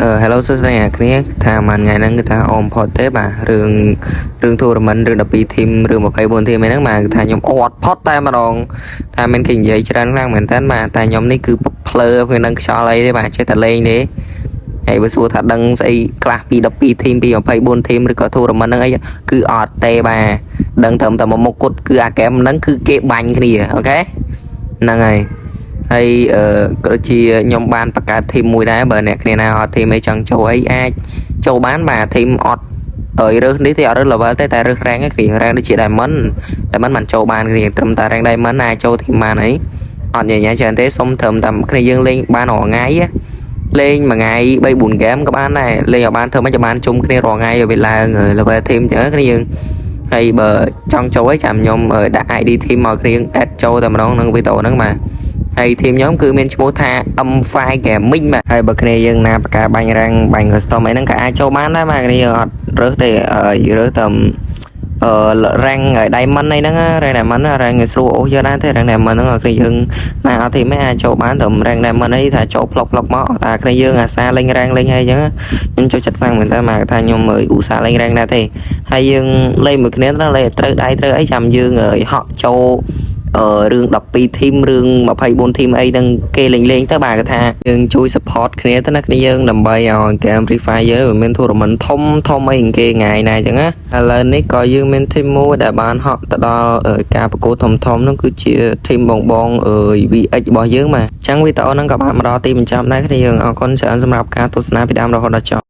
Hello សួស្តីអ្នកគ្នាថាមួយថ្ងៃហ្នឹងគឺថាអមផុតទេបាទរឿងរឿង tournament រឿង12 team រឿង24 team អីហ្នឹងបាទគឺថាខ្ញុំអត់ផុតតែម្ដងថាមានគេនិយាយច្រើនខ្លាំងមែនតើបាទតែខ្ញុំនេះគឺភ្លើគឺនឹងខ្យល់អីទេបាទចេះតែលេងទេហើយបើសួរថាដឹងស្អីខ្លះពី12 team ពី24 team ឬក៏ tournament ហ្នឹងអីគឺអត់ទេបាទដឹងត្រឹមតែមួយមុខគត់គឺអាហ្គេមហ្នឹងគឺគេបាញ់គ្នា okay ហ្នឹងហើយ ហើយអឺក៏ដូចជាខ្ញុំបានបង្កើត team មួយដែរបើអ្នកគ្នាណាអត់ team អីចង់ចូលអីអាចចូលបានបាទ team អត់អើយរើសនេះទេអត់រើស level ទេតែរើស rank ឯងគ្នា rank ដូចជា diamond diamond បានចូលបានគ្នាត្រឹមតែ rank diamond អាចចូល team បានអីអត់ញញ៉ៃច្រើនទេសុំត្រឹមតែគ្នាយើងលេងបានរាល់ថ្ងៃណាលេងមួយថ្ងៃ3 4ហ្គេមក៏បានដែរលេងឲ្យបានធ្វើម៉េចឲ្យបានជុំគ្នារាល់ថ្ងៃឲ្យវាឡើង level team ចឹងគ្នាយើងហើយបើចង់ចូលអីចាំខ្ញុំដាក់ ID team មកគ្នា add ចូលតែម្ដងក្នុងវីដេអូហ្នឹងបាទ ហើយ team ខ្ញុំគឺមានឈ្មោះថា M5 Gaming បាទហើយបើគ្នាយើងណាបកការបាញ់ rank បាញ់ custom អីហ្នឹងក៏អាចចូលបានដែរបាទគ្នាយើងអត់រើសទេហើយរើសតែអឺ rank diamond អីហ្នឹង rank diamond rank ស្រួលអូសយកដែរទេ rank diamond ហ្នឹងគ្នាយើងណាអត់ team ឯងអាចចូលបានត្រឹម rank diamond អីថាចូលផ្លុកផ្លុកមកតែគ្នាយើងអាសាលេង rank លេងអីចឹងខ្ញុំចូលចិត្តខ្លាំងមែនតើមកថាខ្ញុំឧស្សាហ៍លេង rank ដែរទេហើយយើងលេងមួយគ្នាត្រូវលេងត្រូវដៃត្រូវអីចាំយើងហក់ចូល អឺរឿង12 team រឿង24 team អីហ្នឹងគេលេងលេងទៅបាទគេថាយើងជួយ support គ្នាទៅណាគ្នាយើងដើម្បីឲ្យ game Free Fire យើងវាមាន tournament ធំធំអីគេថ្ងៃណាអញ្ចឹងណាឥឡូវនេះក៏យើងមាន team មួយដែលបានហក់ទៅដល់ការប្រកួតធំធំហ្នឹងគឺជា team បងបងអឺ VX របស់យើងបាទអញ្ចឹងវីដេអូហ្នឹងក៏បានមកដល់ទីបញ្ចប់ដែរគ្នាយើងអរគុណច្រើនសម្រាប់ការទស្សនាពីដើមរហូតដល់ចប់។